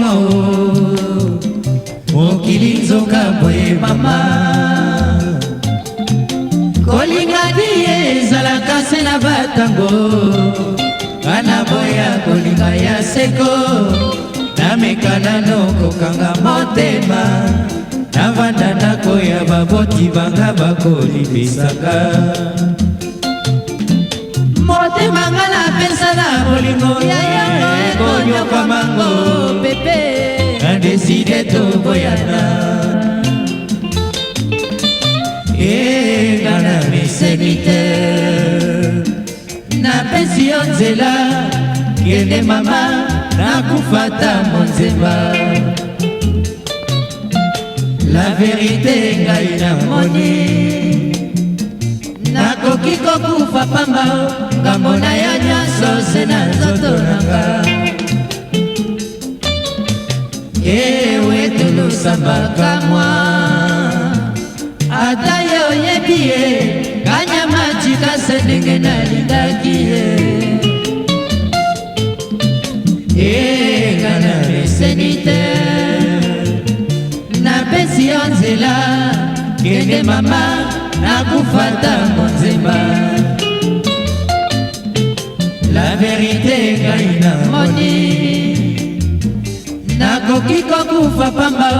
Kokamwa o mokili nzoka boye mama. Kolinga die ezalaka se na batango. Nga boya kolinga ya seko. Nameka nano kokanga motema. Navanda ndako ya baboti banga bakolimbisaka. Motema nga napesa na bolingo ekonyokamango Pepe. Na décidé toboyana. Nga na meseni te. Napesi yo nzela kende mama nakufa ta monzemba. La vérité ngai namoni nakoki kokufa pamba ngambo na yo nyonso se na nzoto nanga. Ewe tolusambaka mwa ata ye oyebi ye kanyama tika se ndenge nalingaki ye. Nga na meseni te. Napesi yo nzela kende mama nakufa ntango nzemba. La vérité ngai namoni nakoki kokufa pamba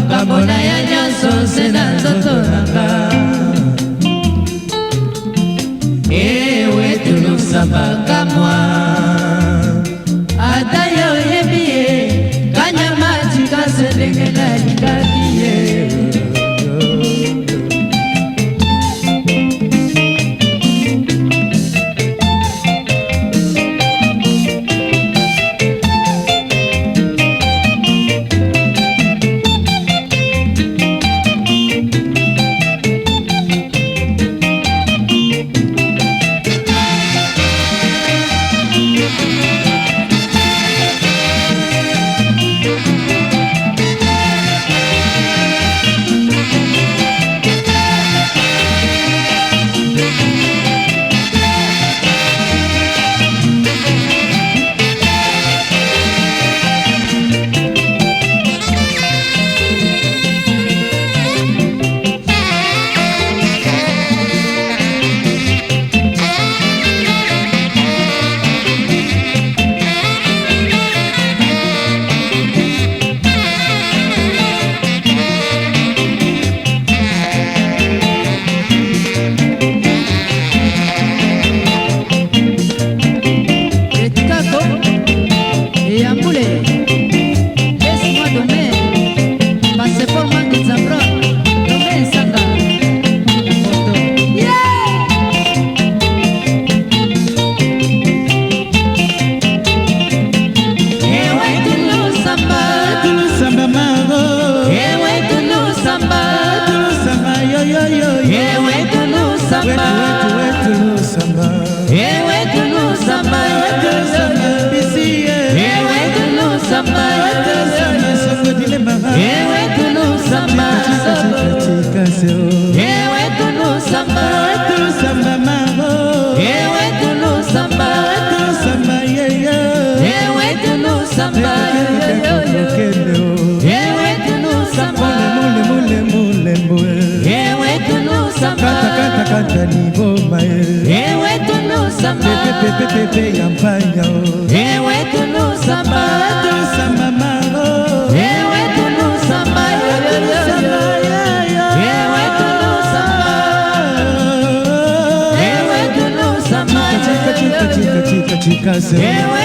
ngambo na ya nyonso se na nzoto nanga. Ewe tulusambaka mwa ata yo oyebi ye kanyama tika se ndenge nalingaki ye. Etikako eyambule laisse-moi donner passeport mangi Zabron Dome Esanga na Porto. Yeah! Ewe tulusamba. Tulusamba mango. Ewe tulusamba. Tulusamba yo yo yo yo. Ewe tulusamba. Wetu wetu wetu lusamba. Ewe tulusamba. Tulusamba bisi ye. Ewe tulusamba. Tulusamba soko dilemba. Ewe tulusamba. Chika chika seo. Ewe tulusamba. Tulusamba mango. Ewe tulusamba. Tulusamba ye ye. Ewe tulusamba. Kende o. Ewe tulusamba. Mule mule mule mule. Ewe tulusamba. Kata kata kata liboma ye. Ewe tulusamba. Pepe pepe pepe ya mpanya o. Ewe tulusamba. Tulusamba mango. Ewe tulusamba. Tulusamba ye ye. Ewe tulusamba. Ewe tulusamba. Chika chika chika chika chika se. Ewe